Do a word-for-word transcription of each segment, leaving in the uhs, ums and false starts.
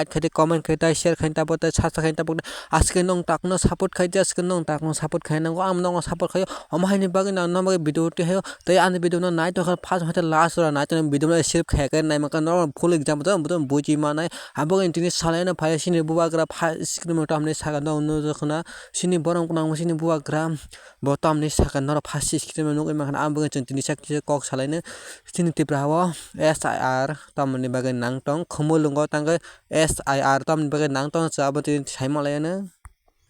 like khai di, comment khai di, share khai di, tabuk tei subscribe khai di, tabuk tei aswk nwng takno support khai di, aswk nwng takno support khai nango, ang nwngno support khaio. Omo haini bagwi nwng, nwng bagwi video twi haio, tei ani video no nai tongkha first hwnkhe last ora nai tongkha, video no skip khai khe nai mankha, norok full example tei buji manai. Abo wngkha tini salaino phai sini bubagra phai screen o tamni saka no nujukna, sini borok nangma sini bubagra. Bo tamni saka norok first screen o nugwi mankha, abo wngkha chwng tini sak kisa kok salaino. Chini Tripura o S I R tamoni bagwi nang tong, Khumulwngo tangwi S I R tamoni bagwi nang tong, chwng abo tini sai manlaiano.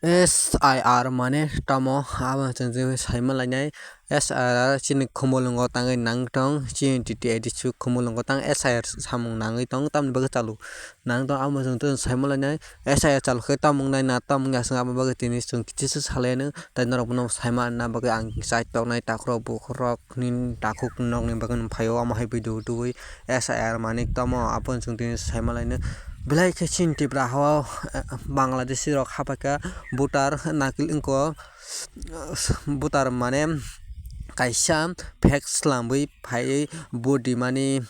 S I R mane tamo abo chwng tini sai manlainai. S I R chini Khumulwngo tangwi nang tong, chini T T A D C Khumulwngo tang S I R samung nangwi tong, tamoni bagwi chalu nang tong, abo chwng tini sai manlainai. S I R chalu khe tamo wngnai na, tamo wngya chwng abo bagwi tini chwng kichisa salaino. Tei norok bono saima na bagwi ang chai toknai takhurok bukhurok nini takhuk nokni bagwi phaio, omo hai video tubui S I R manik tamo abo chwng tini saima laino. Belai khe chini Tripura hao, eh, Bangladeshi rok haphaikha voter nakil wngkho, voter mane kaisa fake swlambwi phaiwi vote rimani.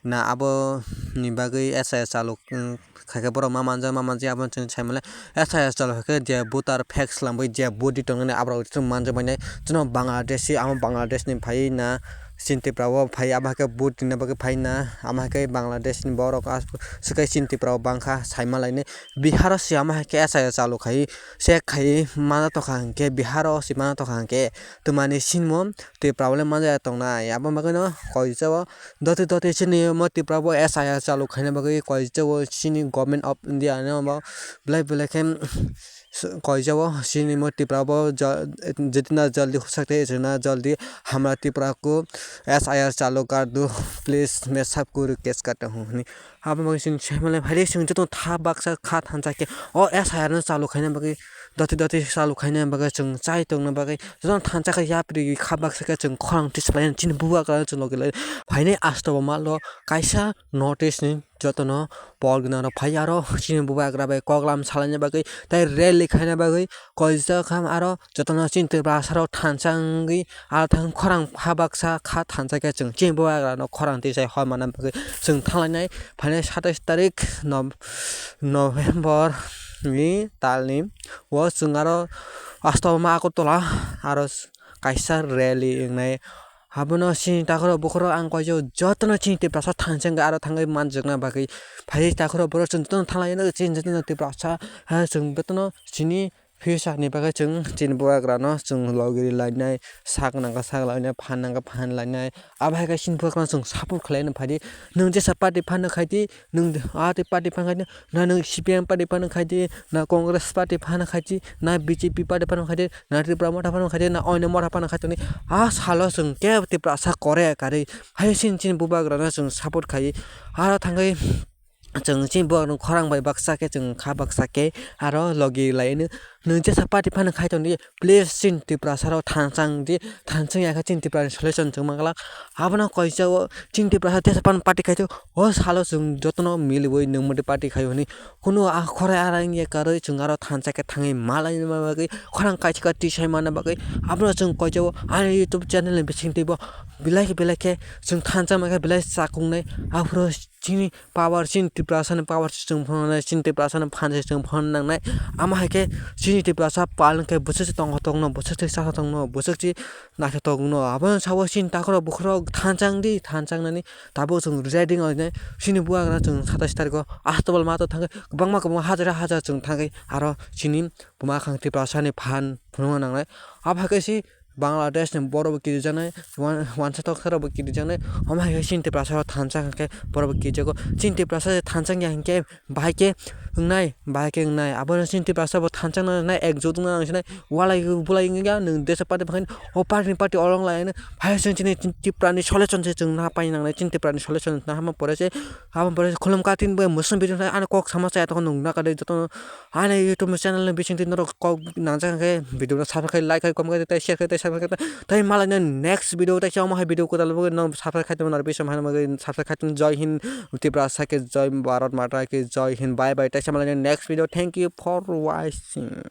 Na abo ni bagwi S I R chalu, um, khaikhe borok ma manjak, ma manjak, abo chwng sai male S I R chalu khaikhe je voter fake swlambwi je vote tongnani aborok chwng manjak bainai. Chwngno Bangladeshi, amo Bangladesh ni phaiwi na chini Tripura o phai, abo haikhe vote rina bagwi phai na, amo haikhe Bangladesh ni borok as-, swkhe chini Tripura o bangkha sai malainai. Bihar o se amo haikhe S I R chalu khai check khai mana tokha hinkhe, Bihar o se mana tokha hinkhe twmani sinmo tei problem manjak tongnai. Abo bagwino koichao doti doti chini mo Tripura bo S I R chalu khaina bagwi koichao chini Government of India no bo belai belai khe koichao chini mo Tripura bo ja-, jitna jaldi ho sakte jitna jaldi hamra Tripura ko S I R chalu kar do, please, main sabko request karta hoon hwnwi. Abo bagwi chwng sai male phai chwng joto tha baksa kha thansa khe o S I R no chalu khaina bagwi doti doti chalu khaina bagwi chwng chai tongna bagwi jotono thansa khe yapri kha baksa khe chwng khorang twi salai chini bubagra chwng logi lai phainai asto bo malo kaisa notice ni jotono por gwnang rok phai aro chini bubagra bai koklam salaina bagwi tei rally khaina bagwi koijak kha aro jotono chini Tiprasa rok thansa wngwi aro thang khorang ha baksa kha thansa khe chwng chini bubagra no khorang twi sai hor manna bagwi chwng thanglainai phainai satais tarik Nov-, November ni tal ni o chwng aro asto ma Agartala aro kaisa rally wngnai. Abono chini takhurok bukhurok ang koijago jotono chini Tiprasa thansa wngwi aro thangwi manjakna bagwi phai takhurok borok chwng jotono thanglaino chini jotono Tiprasa ha chwng jotono chini future ni bagwi chwng chini bubagrano chwng logi lainai sak nangkha sak lainai phan nangkha phan lainai abo hai khe chini bubagrano chwng support khlaina phaidi nwng jesa party phano khaidi nwng a tei party phano khaidi na nwng C P M party phano khaidi na Congress party phano khaidi na B J P party phano khaidi na Tripura motha phano khaidi na oino motha phano khaidi a salo chwng kebo Tiprasa kore karwi hai chini chini bubagrano chwng support khai aro thangwi chwng chini bubagrano khorang bai baksa khe chwng kha baksa khe aro logi laino nwng jesa party phano khai tongdi please chini Tiprasa rok thansa wngdi thansa wngya khe chini Tiprasa ni solution chwng manglak abono koijago chini Tiprasa jesa party khai tong o salo chwng jotono miliwi nwng mode party khaio hwnwi. Kunu a khorai ara wngya karwi chwng aro thansa khe thangwi malaina bagwi khorang kaisa khe tisai manna bagwi abono chwng koijago ani YouTube channel ni bisingtwibo belai khe belai khe chwng thansa mankhe belai chakungnai aphuru chini power chini Tiprasa ni power se chwng phano nai chini Tiprasa ni phan se chwng phano nangnai amo hai khe chini Tiprasa pal wngkhe bwswk se tongthok tongno bwswk se chasok tongno bwswk se naithotok wngno abono sabo chini takhurok bukhurok thansa wngdi thansa wngnani tabuk chwng ready wnglainai chini bubagra chwng satais tarikho Asto Balma to thangwi kwbangma kwbangma hajar hajar chwng thangwi aro chini buma khang Tiprasa ni phan phunukna nangnai. Abo hai khe se Bangladesh ni borok bo kirijaknai, wan-, wansa toksa rok bo kirijaknai. Omo hai khe chini Tiprasa rok thansa hwnkhe borok bo kirijago. Chini Tiprasa se thansa wngya hinkhe bahai khe wngnai, bahai khe wngnai. Abono chini Tiprasa bo thansa wngnai, ekjut wngna nang sinai. Walai bulai wngya nwng desa party phai o party ni party olong lai. Hai chwng chini Tiprani solution se chwng na pai nangnai, chini Tiprani solution na hama pore se. Aboni pore khulum katin bai mwswng video nai ano kok sama chaya tokon nwng naka de joto ani YouTube channel ni bising twi norok kok nangjak khe video no subscribe khai like khai comment khai tei share khai tei subscribe khai tei malai no next video tei omo hai video kwtal bagwi no subscribe khai tongmani bising hai bagwi subscribe khai tong. Jai Hind, Tiprasa khe jai, Bharat Mata khe jai Hind, bye bye tei malai no next video, thank you for watching.